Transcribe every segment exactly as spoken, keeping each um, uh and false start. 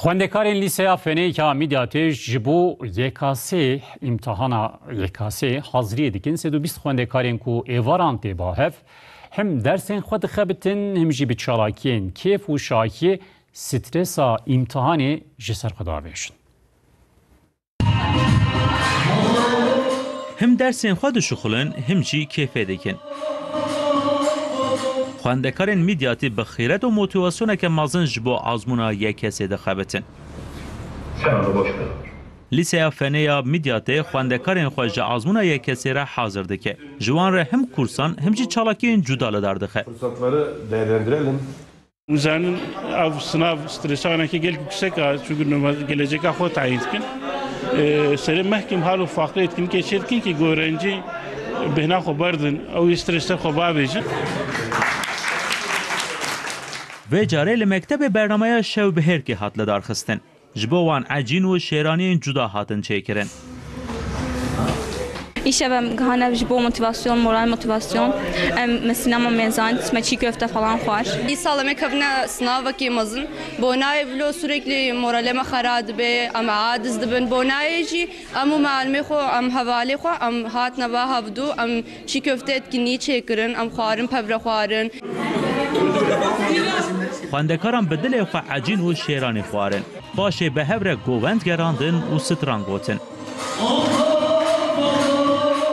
Xwendekarên Lîseya Fenê ya Midyatê ji bo Y K S, îmtihana Y K S haziriyê dikin. Sed û bîst xwendekarên ku êvaran tê ba hev, him dersên xwe dixebitin, him jî bi çalakiyên kêf û şahiyê stresa îmtihanê ji ser xwe davêjin. Him dersên xwe dişuxulin, him jî kêfê dikin. Xwendekarên Midyatî bi xîret û motivasyoneke mezin ji bo azmûna Y K S'ê dixebitin. Sen onu boş ver. Lîseya Fenê ya Midyatê xwendekarên xwe ji azmûna Y K S'ê re hazir dike. Ji wan re him kursan, him jî çalakiyên cuda li dar dixe. Fırsatları değerlendirelim. Nizanin ev sınav stresa aneke gelek yüksek a, çünkü normal gelecek xwe tayin dikin. Ee, serê mehkim hal û faqirê etkinlikê çê dikin ki öğrenci bêhna xwe berdin, ew ê stresa xwe bavêjin. Vê carê li mektebê bernameya şew bi hêrkê hat lidarxistin. Ji bo wan ecîn û şêraniyên cuda hatin çêkirin. Îşev em gihane ji bo motivasyon, moral motivasyon. Em mesîna me mêzand, me çî köfte falan xwar. Îsal em ê kevine sinavekê mezin. Bonayê vilo sürekli moralê me xera dibe, em aciz dibin. Bonayê jî em û mealimê xwe, em hevalê xwe, em hatine va hevdû, em çî köfte etkinliği çêkirin, em xwarin, pevre xwarin. Xwendekaran bi dilê xwe ecîn û şêranî xwarin. Paşê bi hev re govend gerandin û stran gotin.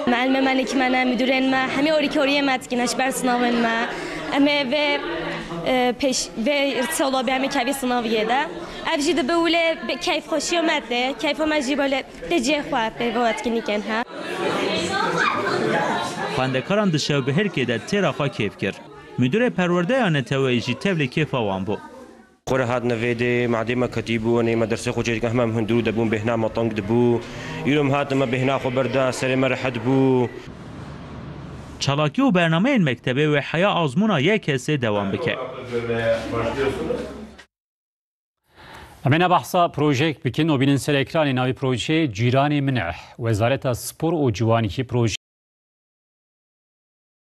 Mealimê me, nîkî me ne, müdürên me, hemî orîkoriyê me dikin ji ber sinavên me. Em ê vê, e, pêş, vê sala bê em ê kevî sinaviyê de. Ev jî dibe wile bi keyfxweşiya me tê. Keyfa me jî böyle tê cihê xwe pê vê etkinlikên he. Xwendekaran di şew bi hêrkê de têra xwe kêf kir. Müdürê perwerdeya neteweyê jî tevlî kêfa wan bû. Xwe re hatine vê dê, madê me ketî bû, enê me dersê xwe çêdikin, hema em hundirû debûn, bêhna me teng dibû. Îro em hatin, me bêhna xwe berda, serê me rehet bû. Çalakî û bernameyên mektebê wê heya azmûna Y K S'ê dewam bike. Em ê ne behsa projeyek bikin û bînin ser ekranê, navê projeyê Cîranê Min e. Wezareta Spor û Ciwanîkî projeyê